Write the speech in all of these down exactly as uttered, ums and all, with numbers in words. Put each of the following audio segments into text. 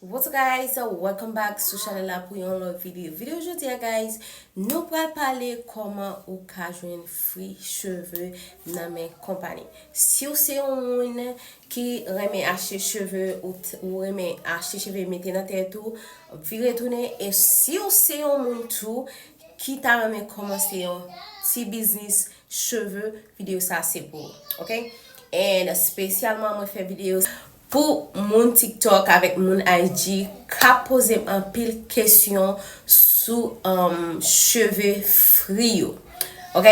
What's up guys, welcome back sou chanèl la pou yon lòt videyo. Videyo jodi a guys, nou pral pale kòman ou ka jwenn free cheve nan men konpani. Si w se yon moun ki renmen achte cheve, ou, ou renmen achte cheve mete nan tèt ou, vire tounen. E si w se yon moun tou ki ta renmen kòmanse yon ti biznis cheve, videyo sa se pou ou, ok? And espesyalman mwen fè videyo pou moun TikTok avèk moun I G k ap poze m anpil kesyon sou um, cheve free yo. Ok?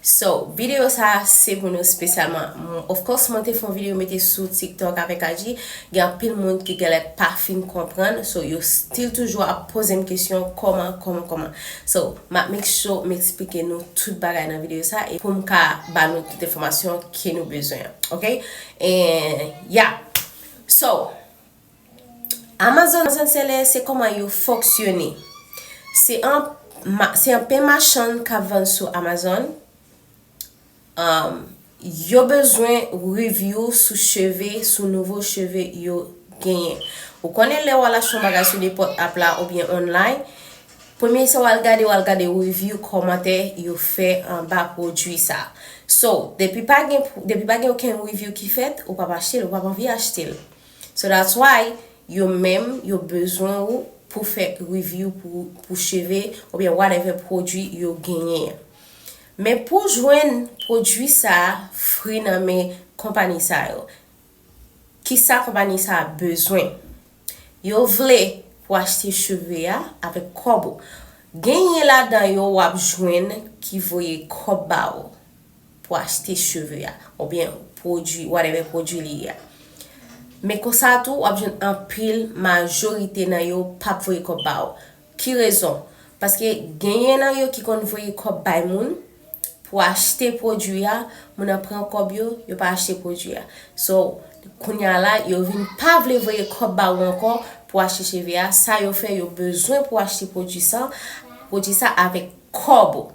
So, videyo sa se pou nou espesyalman. Of course, mwen te fè yon videyo mete sou TikTok avèk I G. Gen anpil moun ki genlè pa fin konprann. So, yo still toujou ap poze m kesyon kòman, kòman, kòman. So, m ap make sure m eksplike nou tout bagay nan videyo sa e pou m ka ba nou tout enfòmasyon ke nou bezwen an. Ok? And yeah. So, Amazon, Amazon Seller, se kòman yo fonksyone. Se an, ma- se anpil machann k ap vann sou Amazon. Um, yo bezwen review sou cheve, sou nouvo cheve yo genyen. Ou konnen lè w al achte yon bagay sou nenpòt app la oubyen online, premye sa w al gade, w al gade review, kòmantè yo fè anba pwodui sa. So, depi pa gen, depi pa gen okenn review ki fèt, ou p ap achte l, ou p ap anvi achte l. So that's why yo menm, yo bezwen ou pou fè review pou, pou cheve oubyen whatever pwodui yo genyen an. Men pou jwenn pwodui sa a free nan men konpani sa yo, kisa konpani sa a bezwen? Yo vle pou achte cheve a avèk kòb ou. Genyen ladan yo w ap jwenn ki voye kòb ba ou pou achte cheve a, oubyen pwodui, whatever pwodui li ye a. Men konsa tou, w ap jwenn anpil, majorite nan yo p ap voye kòb ba ou. Ki rezon? Paske genyen nan yo ki konn voye kòb bay moun pou achte pwodui a, moun nan pran kòb yo, yo pa achte pwodui a. So, kounye a la, yo vin pa vle voye kòb ba ou ankò pou achte cheve a. Sa yo fè, yo bezwen pou achte pwodui sa, pwodui sa avèk kòb ou.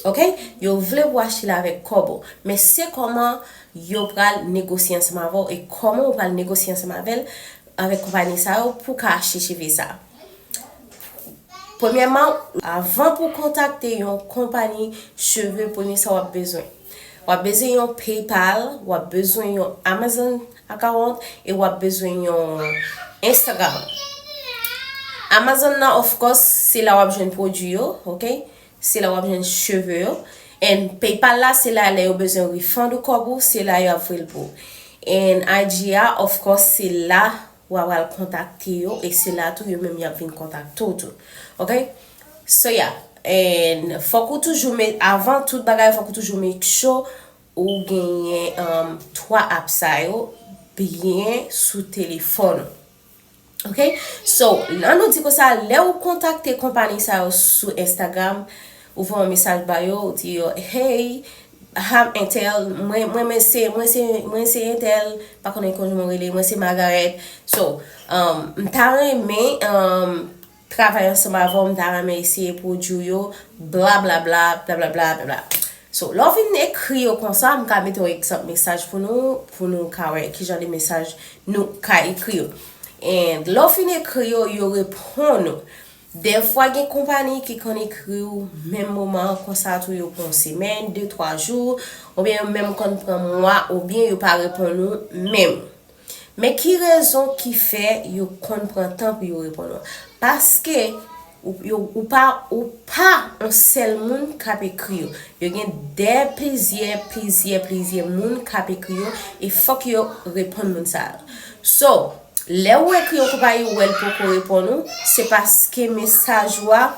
Ok? Yo vle pou achte l avèk kòb ou. Men se kòman yo pral negosye ansanm avè w e kòman ou pral negosye ansanm avè l, avèk konpani sa yo pou ka achte cheve sa. Premyèman, avan pou kontakte yon konpani cheve, premye sa w ap bezwen. W ap bezwen yon PayPal, w ap bezwen yon Amazon account e w ap bezwen yon Instagram. Amazon nan, of course, se la w ap jwenn pwodui yo, ok? Se la w ap jwenn cheve yo. And PayPal la, se la lè yo bezwen refund ou kòb ou, se la y ap voye l pou ou. And I G a, of course, se la w a pral kontakte yo e se la tou yo menm y ap vin kontakte w tou. Ok? So yeah. And fòk ou toujou make, avan tout bagay, fòk ou toujou make sure ou genyen um, twa app sa yo byen sou telefòn ou. Ok? So, ann nou di konsa, lè ou kontakte konpani sa yo sou Instagram, ou voye yon mesaj ba yo, ou di yo, hey, I'm entèl, mwen, mwen, mwen se, mwen se, mwen se entèl, pa konnen kijan mwen rele, mwen se Margaret. So, um, m ta renmen um, travay ansanm avè w, m ta renmen eseye pwodui w yo, bla bla bla, bla bla bla, bla bla. So, lè w vin ekri yo konsa, m ka mete yon egzanp mesaj pou nou, pou nou ka wè kijan de mesaj nou ka ekri yo. And lè w fin ekri yo, yo reponn ou. Dèfwa gen konpani ki konn ekri w menm moman an konsa tou yo pran yon semèn, de, twa jou, oubyen yo menm konn pran mwa, oubyen yo pa reponn ou menm. Men ki rezon ki fè yo konn pran tan pou yo reponn ou? Paske ou, yo, ou pa, ou pa yon sèl moun k ap ekri yo. Yo gen de plizyè, plizyè, plizyè moun k ap ekri yo e fòk yo reponn moun sa yo. So, lè ou ekri yon konpayi ou wè l poko reponn ou, se paske mesaj ou a,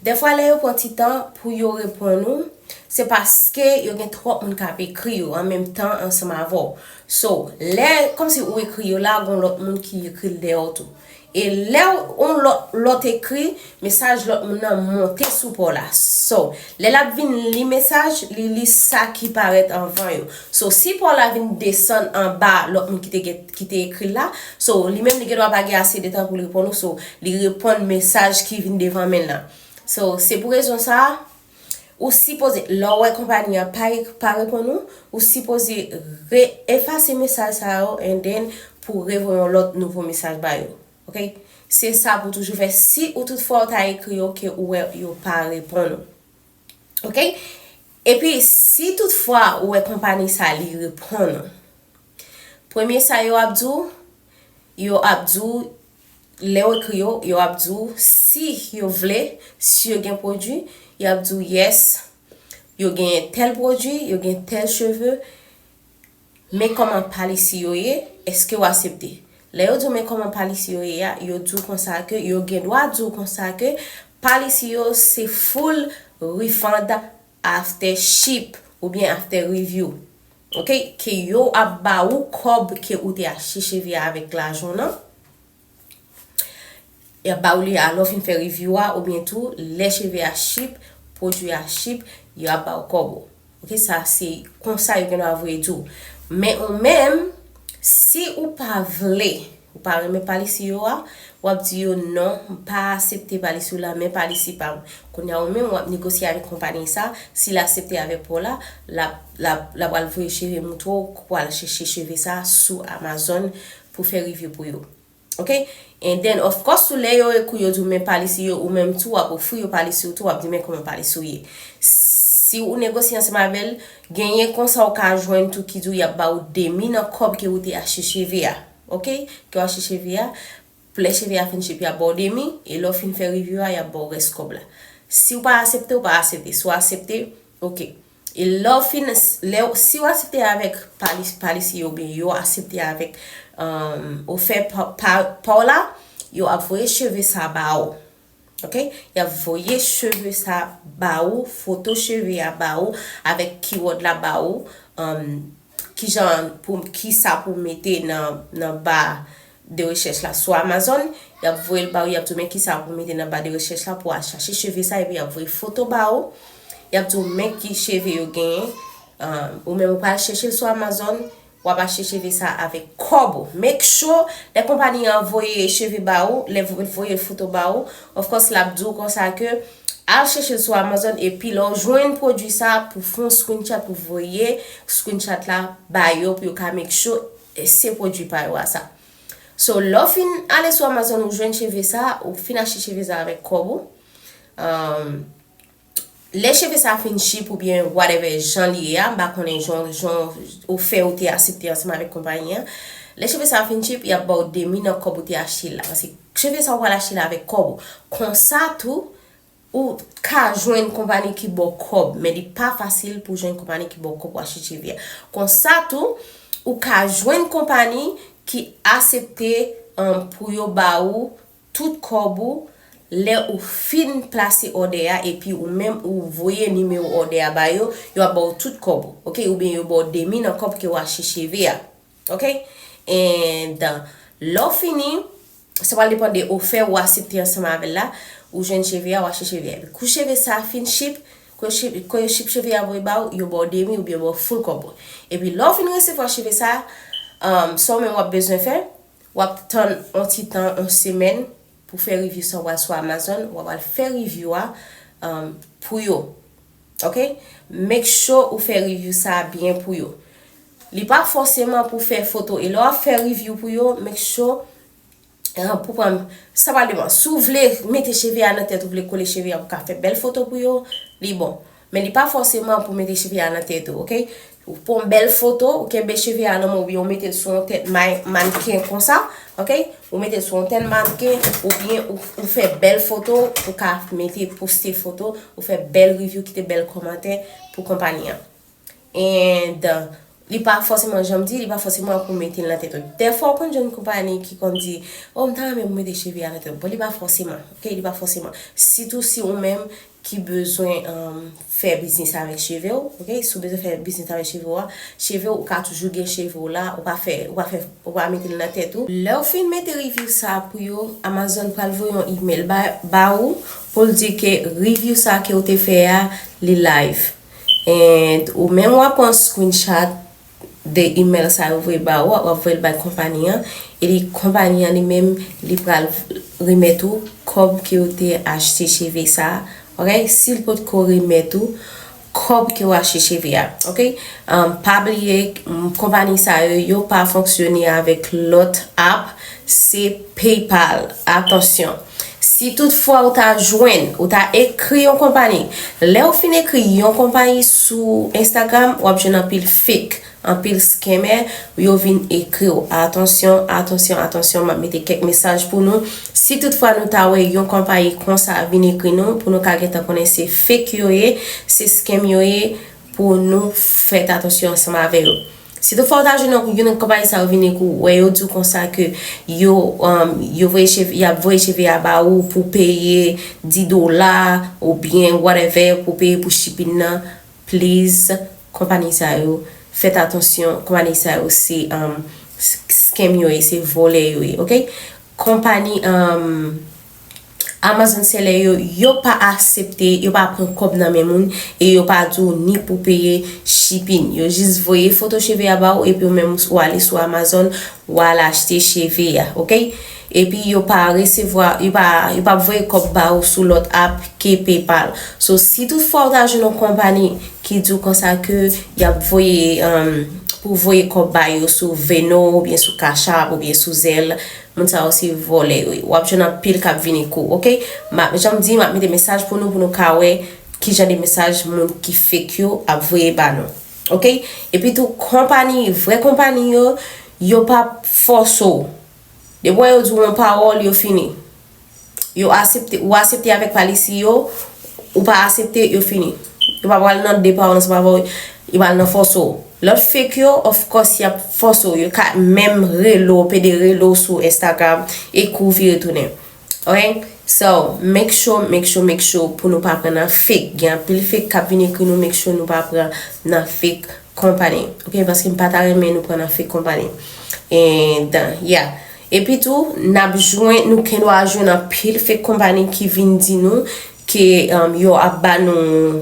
dèfwa lè yo pran ti tan pou yo reponn ou, se paske yo gen twòp moun k ap ekri yo an menm tan ansanm avè w. So, lè, kòmsi ou ekri yo la, gon lòt moun ki ekri l dèyè w tou. E lè yon lòt, lòt ekri, mesaj lòt moun nan monte sou pa w la. So, lè l ap vin li mesaj, li li sa ki parèt anvan yo. So, si pa w la vin desann anba lòt moun ki te gen, ki te ekri l la, so, li menm li gendwa pa gen ase de tan pou l reponn ou. So, li reponn mesaj ki vin devan men l la. So, se pou rezon sa a, ou sipoze, lè w wè konpayi an pa, pa reponn ou, ou sipoze re-efase mesaj sa yo and then pou revoye yon lòt nouvo mesaj ba yo. Ok? Se sa pou toujou fè. Si ou toutfwa ou ta ekri yo ke ou wè yo pa reponn ou. Ok? Epi, si toutfwa ou wè konpayi sa li reponn ou, premye sa yo ap di w, yo ap di w, lè w ekri yo, yo ap di w si yo vle, si yo gen pwodui, yo ap di w yes, yo gen tèl pwodui, yo gen tèl cheve, men kòman palisi yo ye, èske w aksepte? Lè yo di w men kòman palisi yo ye a, yo di w konsa ke, yo gen dwa di w konsa ke palisi yo se full refund after ship oubyen after review. Ok? Ke yo ap ba ou kòb ke ou te achte cheve a avèk lajan nan. Y ap ba ou li a lè w fin fè review a, oubyen tou, lè cheve a ship, pwodui a ship, y ap ba ou kòb ou. Ok, sa se konsa yo gen dwa voye di w. Men ou menm, si ou pa vle, ou pa renmen palisi yo a, w ap di yo non, m pa aksepte palisi w la, men palisi pa m. Kounye a ou menm, w ap negosye avèk konpayi sa, si l aksepte avèk pa w la, l ap, l ap, l ap pral voye cheve moutre w, ou pral chèche cheve sa sou Amazon pou fè review pou yo. Ok? And then, of course, tou lè yo ekri yo di w men palisi yo, ou menm tou, w ap ofri yo palisi yo tou, w ap di men kòman palisi w ye. Si ou negosye ansanm avè l, genyen konsa ou ka jwenn tou ki di w y ap ba ou demi nan kòb ke ou te achte cheve a. Ok? Ke w achte cheve a, lè cheve a fin ship, y ap ba w demi, e lè w fin fè review a, y ap ba w rès kòb la. Si w pa aksepte, w pa aksepte. Si w aksepte, ok. E lè w fin, lè w, si w aksepte avèk pali-, palisi yo oubyen yo aksepte avèk, um, ofè pa, pa, pa w la, yo ap voye cheve sa ba ou. Ok? Y ap voye cheve sa ba ou, foto cheve a ba ou, avèk keyword la ba ou, um, kijan pou, kisa pou mete nan, nan ba de rechèch la sou Amazon, y ap voye l ba ou, y ap di w men kisa pou mete nan ba de rechèch la pou w al chache cheve sa, epi y ap voye foto ba ou, y ap di w men ki cheve yo genyen, um, ou menm ou pral chèche l sou Amazon, w ap achte cheve sa avèk kòb ou. Make sure, lè konpayi an voye cheve ba ou, lè vo-, voye foto ba ou, of course, l ap di w konsa ke al chèche l sou Amazon, epi lè w jwenn pwodui sa, pou fè yon screenshot, pou voye screenshot la ba yo, pou yo ka make sure, e, se pwodui pa yo a sa. So, lè w fin ale sou Amazon, ou jwenn cheve sa, ou fin achte cheve sa avèk kòb ou. Um, lè cheve sa fin ship oubyen whatever jan li ye a, m pa konnen jan, jan ofè ou te aksepte ansanm avèk konpayi an. Lè cheve sa fin ship, y ap ba w demi nan kòb ou te achte l la. Paske cheve sa ou pral achte l avèk kòb ou. Konsa tou, ou ka jwenn konpayi ki ba w kòb, men li pa fasil pou jwenn konpayi ki ba w kòb pou achte cheve a. Konsa tou, ou ka jwenn konpayi ki aksepte, um, pou yo ba ou tout kòb ou lè ou fin plase òdè a, epi ou menm ou voye nimewo òdè a ba yo, yo ap ba w tout kòb ou, ok? Oubyen yo ba w demi nan kòb ke w achte cheve a. Ok? And, uh, lè w fini, sa pral depann de ofè ou aksepte ansanm avè l la, ou jwenn cheve a, ou achte cheve a. Epi kou cheve sa a fin ship, kou yo ship, kou yo ship cheve a voye ba ou, yo ba w demi oubyen yo ba w full kòb ou. Epi lè w fin resevwa cheve sa a, um, sa w menm w ap bezwen fè, w ap tann yon ti tan, yon semèn, pou fè review sa w pral sou Amazon, w ap al fè review a, um, pou yo. Ok? Make sure ou fè review sa a byen pou yo. Li pa fòseman pou fè foto. E lè w ap fè review pou yo, make sure, uh, pou pran, sa pral depann. Si w vle mete cheve a nan tèt ou, vle kole cheve a pou ka fè bèl foto pou yo, li bon. Men li pa fòseman pou mete cheve a nan tèt ou, ok? Ou pran bèl foto, ou kenbe cheve a nan men w, oubyen ou mete l sou yon tèt may-, mannken konsa, ok? Ou mete l sou yon tèt mannken, oubyen ou, ou fè bèl foto, ou ka mete, poste foto, ou fè bèl review, kite bèl kòmantè pou konpayi an. And, uh, li pa fòseman, jan m di, li pa fòseman pou mete l nan tèt ou. Dèfwa, ou konn jwenn konpayi ki konn di, "Oh, m ta renmen pou mete cheve a nan tèt ou." Bon, li pa fòseman, ok? Li pa fòseman. Sitou si ou menm ki bezwen, um, fè biznis avèk cheve w, ok? Si w bezwen fè biznis avèk cheve w a, cheve w, ou ka toujou gen cheve w la, ou pa fè, ou pa fè, ou pa mete l nan tèt ou. Lè w fin mete review sa a pou yo, Amazon pral voye yon email ba, ba ou pou l di ke review sa a ke w te fè a, li live. And ou menm w ap pran screenshot de email sa yo voye ba ou, w ap voye l bay konpayi an, e li, konpayi an li menm, li pral remèt ou kòb ke w te achte cheve sa a, ok? Si l potko remèt ou kòb ke w achte cheve a, ok? Um, pa bliye, m, konpayi sa yo, yo pa fonksyone avèk lòt app, se PayPal. Atansyon. Si toutfwa ou ta jwenn, ou ta ekri yon konpayi, lè ou fin ekri yon konpayi sou Instagram, w ap jwenn anpil fake, anpil scammer, yo vin ekri w. Atansyon, atansyon, atansyon, m ap mete kèk mesaj pou nou. Si toutfwa nou ta wè yon konpayi konsa vin ekri nou, pou nou ka gentan konnen se fake yo ye, se scam yo ye, pou nou fè atansyon ansanm avè yo. Si toutfwa ou ta jwenn yon, yon nan konpayi sa yo vin ekri w, wè yo di w konsa ke yo, um, yo voye cheve, y ap voye cheve a ba ou pou peye dis dola oubyen whatever pou peye pou shipping nan, please, konpayi sa yo, fèt atansyon, konpayi sa yo se, um, s- scam yo ye, se vòlè yo ye, ok? Konpayi, um, Amazon seller yo, yo pa aksepte, yo pa pran kòb nan men moun, e yo pa di w ni pou peye shipping. Yo jis voye foto cheve a ba ou, epi ou menm ou ale sou Amazon, ou al achte cheve a, ok? Epi yo pa resevwa, yo pa, yo pa voye kòb ba ou sou lòt app ke PayPal. So, si toutfwa ou ta jwenn yon konpayi ki di w konsa ke y ap voye, um, pou voye kòb ba yo sou Venmo oubyen sou Cash App oubyen sou Zelle, moun sa yo se vòlè yo ye. W ap jwenn anpil k ap vin ekri w, ok? M ap, jan m di, m ap mete mesaj pou nou, pou nou ka wè ki jan de mesaj moun ki fake yo ap voye ba nou, ok? Epi tou, konpayi, vrè konpayi yo, yo p ap fòse w. Depi w wè yo di w yon pawòl, yo fini. Yo aksepte, ou aksepte avèk palisi yo, ou pa aksepte, yo fini. Yo pa pral nan de pawòl ansanm avè w, yo pral nan fòse w. Lòt fake yo, of course, y ap fòse w. Yo ka menm rele w, pede rele w sou Instagram, e kou vire tounen. Ok? So, make sure, make sure, make sure pou nou pa pran nan fake. Gen anpil fake k ap vin ekri nou, make sure nou pa pran nan fake konpayi. Ok? Paske m pa ta renmen nou pran nan fake konpayi. And, uh, yeah. Epi tou, n ap jwenn, nou gendwa jwenn anpil fake konpayi ki vin di nou ke, um, yo ap ba nou,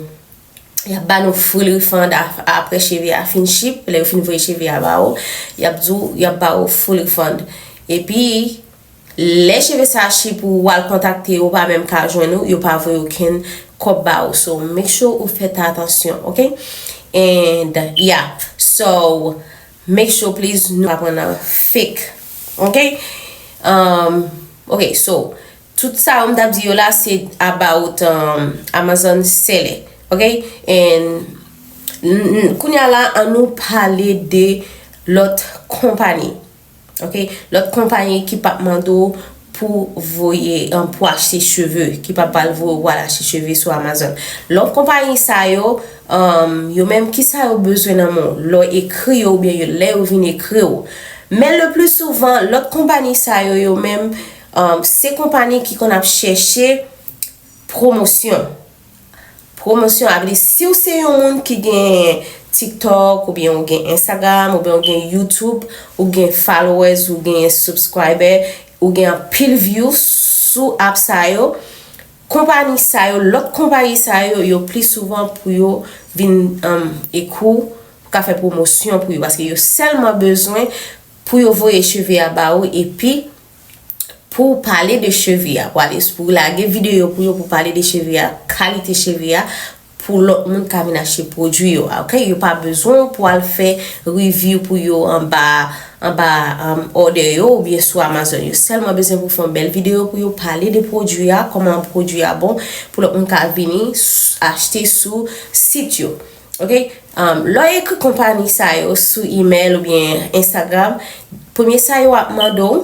y ap ba nou full refund a- apre cheve a fin ship, lè yo fin voye cheve a ba ou, y ap di w, y ap ba ou full refund. Epi, lè cheve sa ship ou al kontakte yo, ou pa menm ka jwenn ou, yo pa voye okenn kòb ba ou. So, make sure ou fè atansyon, ok? And, yeah. So, make sure, please, nou pa pran nan fake, ok? Um, ok, so, tout sa yo m t ap di yo la, se about, um, Amazon seller, ok? And, n- n- kounye a la, an nou pale de lòt konpayi, ok? Lòt konpayi ki p ap mande w pou voye, um, pou achte cheve, ki p ap pral voye w pou al achte cheve sou Amazon. Lòt konpayi sa yo, um, yo menm, kisa yo bezwen nan men w? Lè w ekri yo oubyen yo, lè yo vin ekri w. Men le plus souvent, lòt konpayi sa yo, yo menm, um, se konpayi ki konn ap chèche pwomosyon. Pwomosyon, sa vle di, si w se yon moun ki gen TikTok, oubyen ou gen Instagram, oubyen ou gen YouTube, ou gen followers, ou gen subscriber, ou gen anpil views sou app sa yo, konpayi sa yo, lòt konpayi sa yo, yo pli souvan pou yo vin, um, ekri w, pou ka fè pwomosyon pou yo, paske yo sèlman bezwen pou yo voye cheve a ba ou, epi pou pale de cheve a, pou ale, pou lage videyo pou yo, pou pale de cheve a, kalite cheve a, pou lòt moun ka vin achte pwodui yo, ok? Yo pa bezwen w pou al fè review pou yo anba, anba, um, order yo oubyen sou Amazon. Yo sèlman bezwen pou fè yon bèl videyo pou yo pale de pwodui a, kòman pwodui a bon, pou lòt moun ka vini s- achte sou sit yo, ok? Um, lè w ekri konpayi sa yo sou email oubyen Instagram, premye sa yo ap mande w,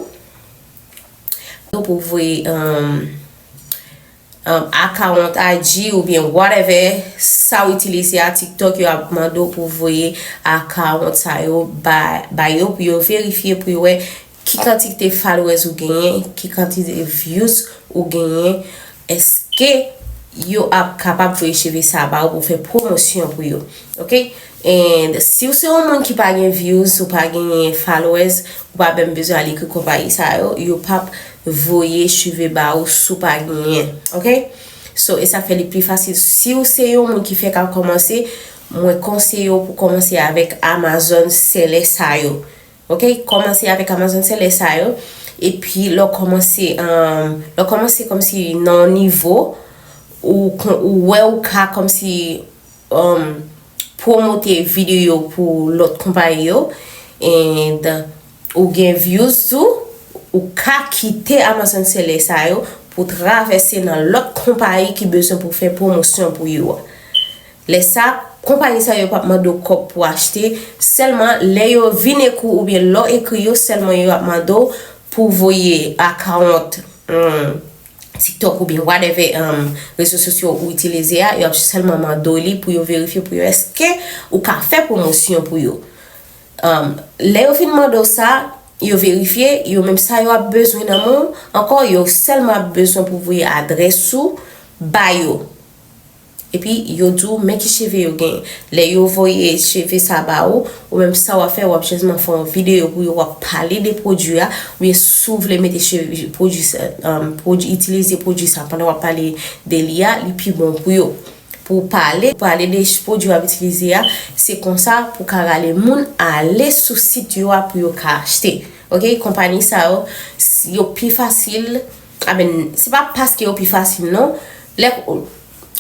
pou voye, um, um, account I G oubyen whatever sa w itilize a, TikTok, yo ap mande w pou voye account sa yo ba, ba yo, pou yo verifye, pou yo wè ki kantite followers ou genyen, ki kantite views ou genyen, èske yo ap kapab voye cheve sa ba ou pou fè pwomosyon pou yo, ok? And si w se yon moun ki pa gen views, ou pa genyen followers, ou pa menm bezwen al ekri konpayi sa yo, yo p ap voye cheve ba ou si w pa genyen, ok? So, e sa fè li pi fasil. Si w se yon moun ki fèk ap kòmanse, mwen konseye w pou kòmanse avèk Amazon seller sa yo, ok? Kòmanse avèk Amazon seller sa yo, epi lè w kòmanse, um, lè w kòmanse kòmsi nan yon nivo, ou, kon- ou wè ou ka kòmsi, um, pwomote videyo pou lòt konpayi yo, and ou gen views tou, Ou ka kite Amazon Seller sa yo pou travèse nan lòt konpayi ki bezwen pou fè pwomosyon pou yo a. Lè sa, konpayi sa yo p ap mande w kòb pou achte, sèlman lè yo vin ekri w oubyen lè w ekri yo, sèlman yo ap mande w pou voye akawont, hmm, TikTok oubyen whatever, um, rezo sosyo ou itilize a, yo ap sèlman mande w li pou yo verifye pou yo èske ou ka fè pwomosyon pou yo. Um, lè yo fin mande w sa, yo verifye, yo menm sa yo ap bezwen nan men w, ankò yo sèlman ap bezwen pou voye adrès ou ba yo. Epi yo di w men ki cheve yo gen. Lè yo voye cheve sa ba ou, ou menm sa w ap fè, w ap jèsman fè yon videyo pou yo, w ap pale de pwodui a, oubyen si w vle mete cheve, pwodui sa, um, pwodui, itilize pwodui sa pandan w ap pale de li a, li pi bon pou yo. Pou w pale, pale de pwodui w ap itilize a, se konsa pou w ka rale moun ale sou sit yo a pou yo ka achte. Oke, konpayi sa yo, s- yo pi fasil, I mean, se pa paske yo pi fasil non. Lè ou,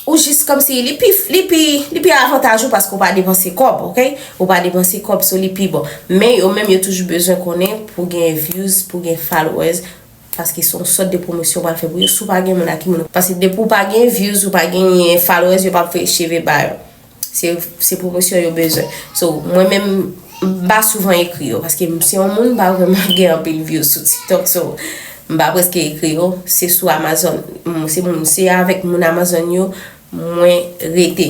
ou jis kòmsi li pi, li pi, li pi avantaj ou paske ou pa depanse kòb, oke? Ou pa depanse kòb, so li pi bon. Men yo menm yo toujou bezwen konnen pou gen views, pou gen followers, paske se yon sòt de pwomosyon w pral fè pou yo. Si w pa gen moun, a ki moun? Paske depi w pa gen views, ou pa genyen followers, yo p ap voye cheve ba yo. Se, se pwomosyon yo bezwen. So, mwen menm, m pa souvan ekri yo, paske m se yon moun, m pa vrèman gen anpil views sou TikTok, so, m pa prèske ekri yo. Se sou Amazon, m- se moun, se avèk moun Amazon yo, mwen rete.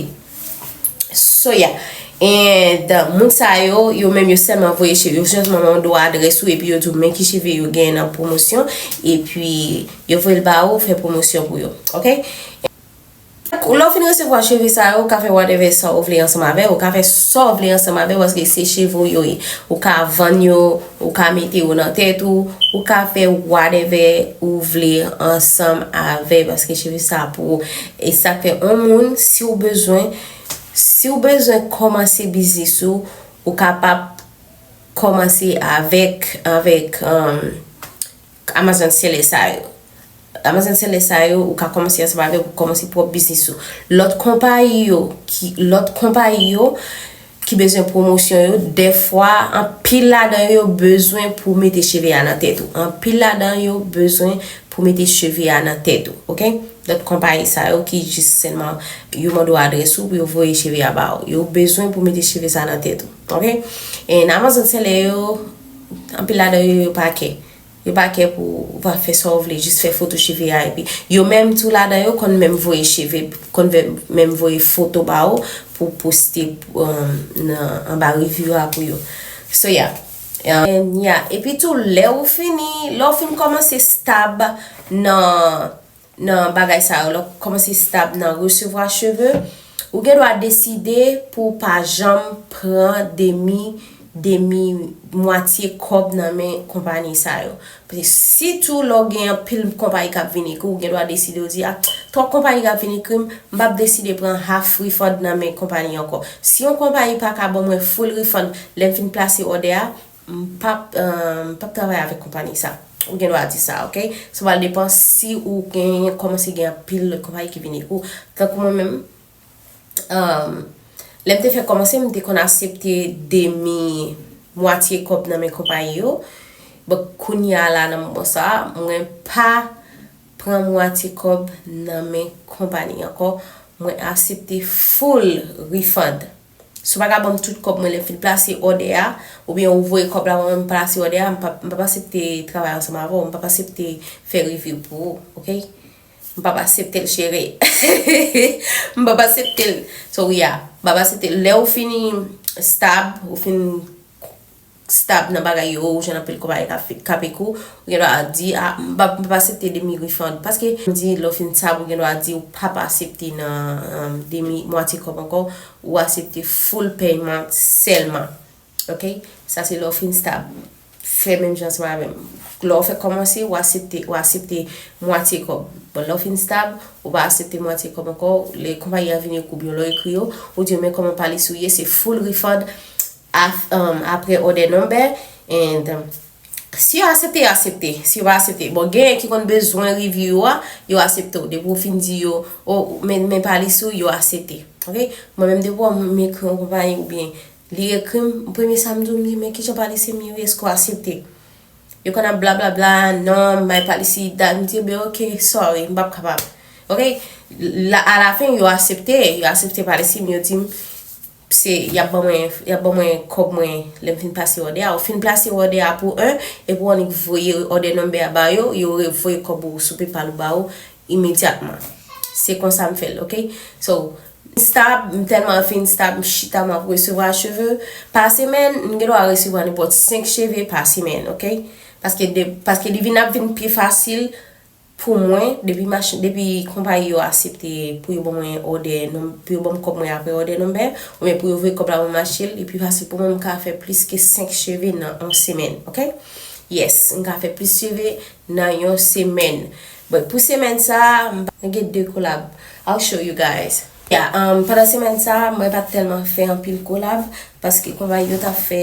So, yeah. And, uh, moun sa yo, yo menm yo sèlman voye cheve, yo sèlman mande w adrès ou, epi yo di w men ki cheve yo gen nan pwomosyon, epi yo voye l ba ou, fè pwomosyon pou yo, oke? Lè w fin resevwa cheve sa yo, ou ka fè whatever sa w vle ansanm avè yo, ou ka fè sa w vle ansanm avè yo, paske se cheve w yo ye. Ou ka vann yo, ou ka mete yo nan tèt ou, ou ka fè whatever ou vle ansanm avè, paske cheve sa pou ou. E sa k fè yon moun, si w bezwen, si w bezwen kòmanse biznis ou, ou kapab kòmanse avèk, avèk, um, Amazon Seller sa yo. Amazon Seller sa yo, ou ka kòmanse ansanm avè yo pou kòmanse pwòp biznis ou. Lòt konpayi yo, ki, lòt konpayi yo ki bezwen pwomosyon yo, dèfwa, anpil ladan yo bezwen pou mete cheve a nan tèt ou. Anpil ladan yo bezwen pou mete cheve a nan tèt ou, oke? Lòt konpayi sa yo ki jis sèlman yo mande w adrès ou pou yo voye cheve a ba ou. Yo bezwen pou mete cheve sa nan tèt ou, oke? E nan Amazon Seller yo, anpil ladan yo, yo pa kè. Yo pa kè pou ou pa fè sa w vle, jis fè foto cheve a epi. Yo menm tou ladan yo konn menm voye cheve, konn ve- menm voye foto ba ou pou poste, um, nan anba review a pou yo. So, yeah. And, yeah. Epi tou, lè ou fini, lè ou fin kòmanse stab nan, nan bagay sa yo, lè ou kòmanse stab nan resevwa cheve, ou gen dwa deside pou w pa janm pran demi, demi, mwatye kòb nan men konpayi sa yo. Paske sitou lè w gen anpil konpayi k ap vin ekri w, ou gen dwa deside w di, "Ah, twòp konpayi k ap vin ekri m, m p ap deside pran half refund nan men konpayi ankò." Si yon konpayi pa ka ban mwen full refund lè m fin plase òdè a, m p ap, eh, m p ap travay avèk konpayi sa. Ou gen dwa di sa, oke? Sa pral depann si ou gen, kòmanse gen anpil lòt konpayi ki vin ekri w. Tankou mwen menm, um, lè m te fèk kòmanse, m te konn aksepte demi, mwatye kòb nan men konpayi yo. But kounye a la, nan moman sa a, mwen pa pran mwatye kòb nan men konpayi ankò. Mwen aksepte full refund. Si w pa ka ban m tout kòb mwen lè m fin plase òdè a, oubyen ou voye kòb la ban mwen, m plase òdè a, m p ap, m p ap aksepte travay ansanm avè w, m p ap aksepte fè review pou ou, oke? M p ap aksepte l, cheri. M p ap aksepte l. So, yeah, m p ap aksepte l. Lè ou fini stab, ou fin stab nan bagay yo, ou jwenn anpil konpayi k ap, k ap ekri w, ou gen dwa di, "Ah, m p ap, m p ap aksepte demi refund." Paske, m di, lè w fin stab, ou gen dwa di, ou p ap aksepte nan, um, demi, mwatye kòb ankò, ou aksepte full pèyman sèlman. Oke? Sa se lè w fin stab. Fè menm jan ansanm avè m. Lè w fèk kòmanse, ou aksepte, ou aksepte mwatye kòb. Bon, lè w fin stab, ou pa aksepte mwatye kòb ankò. Lè konpayi a vin ekri w oubyen lè w ekri yo, ou di yo, "Men kòman Palisou ye, se full refund af-, um, apre order number." And, um, si yo aksepte, yo aksepte. Si yo pa aksepte, bon, genyen ki konn bezwen review a, yo aksepte w. Depi w fin di yo, "O, men, men Palisou," yo aksepte. Oke? Mwen menm, depi w wè m ekri yon konpayi oubyen li ekri m, premye sa m di w, m di, "Men kijan Palisou ye, èske w aksepte?" Yo konn ap blablabla, non, my policy that, m di, ben, ok, sorry, m p ap kapab. Ok? La, alafen, yo aksepte, yo aksepte policy m, yo di m, se, y ap ban mwen, y ap ban mwen kòb mwen, lè m fin pase òdè a. Ou fin plase òdè a pou en, epi w annik voye òdè number a ba yo, yo revoye kòb ou sou PayPal ou ba ou imedyatman. Se konsa m fè l, ok? So, m stab, m tèlman fin stab, m chita, m ap resevwa cheve pa semèn, m gen dwa resevwa nenpòt senk cheve pa semèn, ok? Paske de, paske li vin ap vin pi fasil pou mwen, depi machin, depi konpayi yo aksepte pou yo ban mwen òdè, non, pou yo ban m kòb mwen apre òdè number, oubyen pou yo voye kòb la mwen mache l, li pi fasil pou mwen, m ka fè plis ke senk cheve nan yon semèn, ok? Yes, m ka fè plis cheve nan yon semèn. Bon, pou semèn sa a, m pa gen de kolab. I'll show you guys. Yeah, um, pandan semèn sa a, mwen pa t tèlman fè anpil kolab, paske konpayi yo t ap fè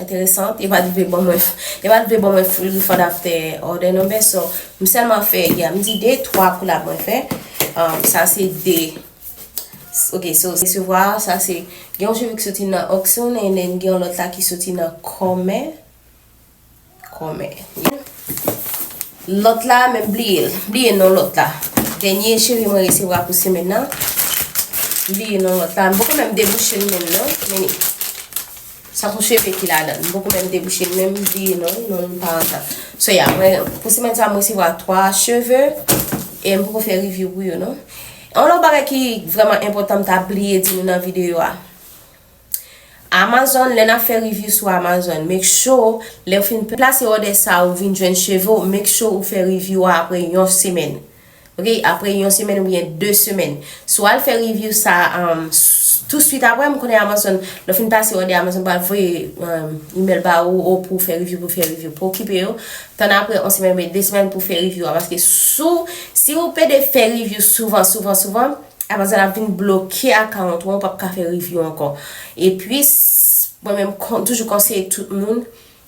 enteresan, yo pa t vle ban mwen, yo pa t vle ban mwen full refund after order number, so, m sèlman fè, yeah, m di de, twa kolab mwen fè. Um, sa se de. Ok, so, resevwa, sa se, gen yon cheve ki soti nan Auction, and then gen yon lòt la ki soti nan Kòmè. Kòmè. Lòt la, men m bliye l. M bliye non lòt la. Dènye cheve mwen resevwa pou semèn nan. M bliye non lòt la. M poko menm debouche l menm non. Men sa se yon cheve ki ladan l. M poko menm debouche l menm, m bliye non l, non l pa antan. So, yeah, mwen, pou semèn sa, mwen resevwa twa cheve. E m poko fè review pou yo non. Yon lòt bagay ki vrèman enpòtan m ta bliye di nou nan videyo a. Amazon, lè n ap fè review sou Amazon, make sure, lè w fin plase òdè sa, ou vin jwenn cheve w, make sure ou fè review a apre yon semèn. Ok, apre yon semèn oubyen de semèn. Si w al fè review sa, um, s-, touswit apre, m konnen Amazon, lè w fin plase òdè, Amazon pral voye, um, email ba ou, ou pou w fè review, pou w fè review. Pa okipe yo, tann apre yon semèn oubyen de semèn pou w fè review a. Paske sou, si ou pede fè review souvan, souvan, souvan, Amazon ap vin bloke account ou, ou p ap ka fè review ankò. Epi, s-, mwen menm kon-, toujou konseye tout moun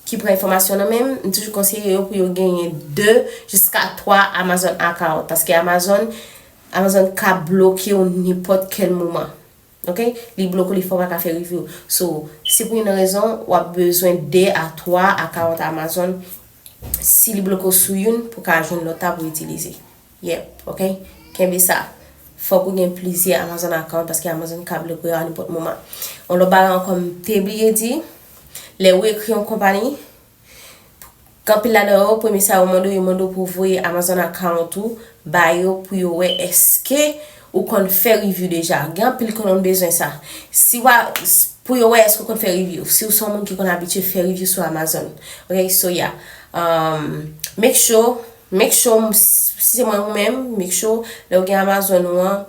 ki pran enfòmasyon nan men m, m toujou konseye yo pou yo genyen de jiska twa Amazon account. Paske Amazon, Amazon ka bloke w nenpòt kèl moman. Ok? Li bloke w, li fè w pa ka fè review. So, se pou yon rezon, w ap bezwen de a twa account Amazon. Si li bloke w sou youn, pou w ka jwenn lòt la pou w itilize. Yep, ok? Kenbe sa. Fòk ou gen plizyè Amazon account paske Amazon ka bloke w a nenpòt moman. Yon lòt bagay ankò m te bliye di, lè ou ekri yon konpayi, gen anpil ladan yo, premye sa yo mande w, yo mande w pou w voye Amazon account ou ba yo pou yo wè èske ou konn fè review deja. Gen anpil ke nou bezwen sa. Si w a, s-, pou yo wè èske w konn fè review. Si w se yon moun ki konn abitye fè review sou Amazon. Ok, so yeah. Um, make sure Make sure, si se mwen ou menm, make sure, lè w gen Amazon ou an,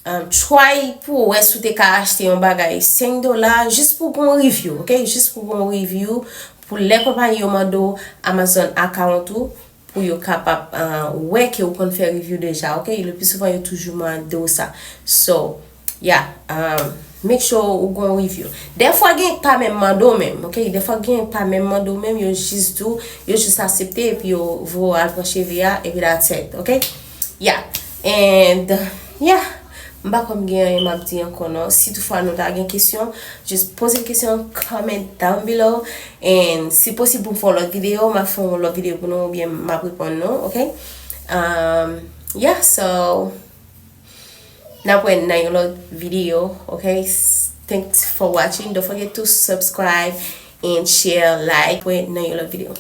um, try pou w wè si w te ka achte yon bagay senk dola, jis pou gon review, ok? Jis pou gon review, pou lè konpayi yo mande w Amazon account ou, pou yo kapab, uh, wè ke ou konn fè review deja, ok? Le pli souvan, yo toujou mande w sa. So, yeah, um, make sure ou gon review. Dèfwa gen pa menm mande w menm, ok? Dèfwa gen pa menm mande w menm, yo jis di w, yo jis aksepte epi yo voye w al pran cheve a, epi that's it, ok? Yeah, and, yeah, m pa kwè m gen anyen m ap di ankò non. Si toutfwa nou ta gen kesyon, just poze kesyon, comment down below, and si posib pou m fè yon lòt videyo, m ap fè yon lòt videyo pou nou, oubyen m ap reponn nou, ok? Um, yeah, so, N ap wè nan yon lòt videyo, ok? S-, thanks for watching. Don't forget to subscribe and share, like. Wè nan yon lòt videyo.